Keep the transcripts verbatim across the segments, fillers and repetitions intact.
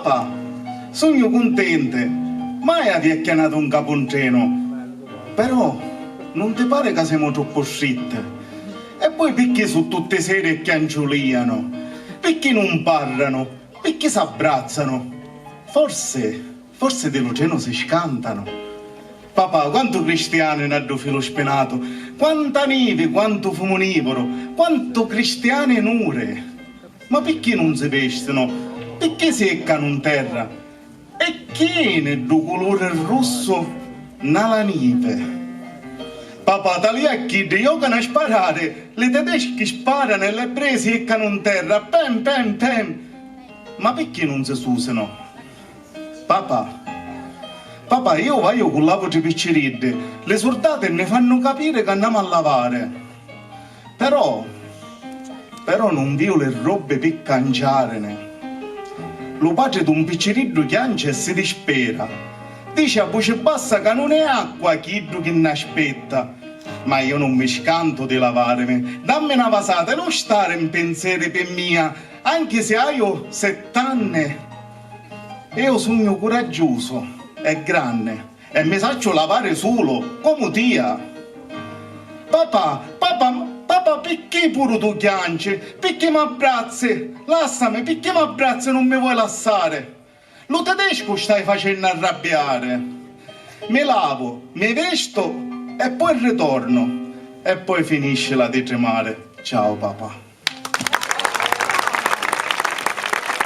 Papà, sugnu cuntenti, mai avi acchianatu 'n capu 'n trenu, però nun ti pari ca semu troppu stritti? E poi picchì su tutti seri e chianciulìanu? Picchì nun parranu? Picchì s'abbrazzanu? Forsi, forsi di lu trenu si scantanu? Papà, quantu cristiani nna ddu filu spinatu, quanta nivi, quantu fumu nivuru, quantu cristiani nuri! Ma picchì nun si vestinu? Picchì si eccanu 'n terra? E chi ni ddu culuri russu nna la nivi? Papà, talìa a chiddi, jocanu a sparari, li tedeschi sparanu e l'ebrei si eccanu 'n terra, pem, pem, pem! Ma picchì nun si susinu? Papà, papà, iu vaiu cu l'avutri picciriddi, li surdati nni fannu capiri ca annamu a lavari. Però, però nun viu li robbi pi canciarini. Lu patri d'un picciriddu chianci e si dispera. Dici a vuci bassa ca nun è acqua chiddu chi nn'aspetta. Ma iu nun mi scantu di lavarimi. Dammi na vasata e nun stari 'n pinseri pi mia, anchi si haiu sett'anni. Iu sugnu curaggiusu e granni. E mi sacciu lavari sulu, comu tia. Papà, papà, papà, picchì puru tu chianci? Picchì m'abbrazzi? Lassami, picchì m'abbrazzi e nun mi voi lassari? Lu tedescu stai facennu arrabbiari. Mi lavu, mi vestu e poi ritornu. E poi finiscila di trimari. Ciao, papà.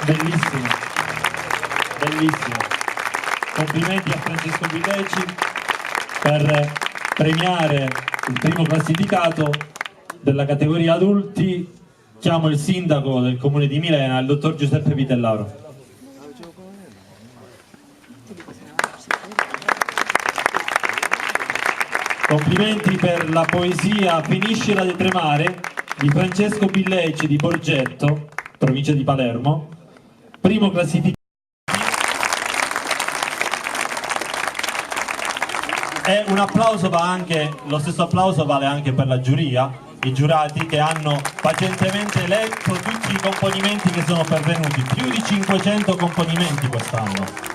Bellissimo, bellissimo. Complimenti a Francesco Billeci per premiare il primo classificato della categoria adulti. Chiamo il sindaco del comune di Milena, il dottor Giuseppe Vitellaro. Complimenti per la poesia Finiscila di tremare di Francesco Billeci di Borgetto, provincia di Palermo, primo classificato. E un applauso va anche, lo stesso applauso vale anche per la giuria, i giurati che hanno pazientemente letto tutti i componimenti che sono pervenuti, più di cinquecento componimenti quest'anno.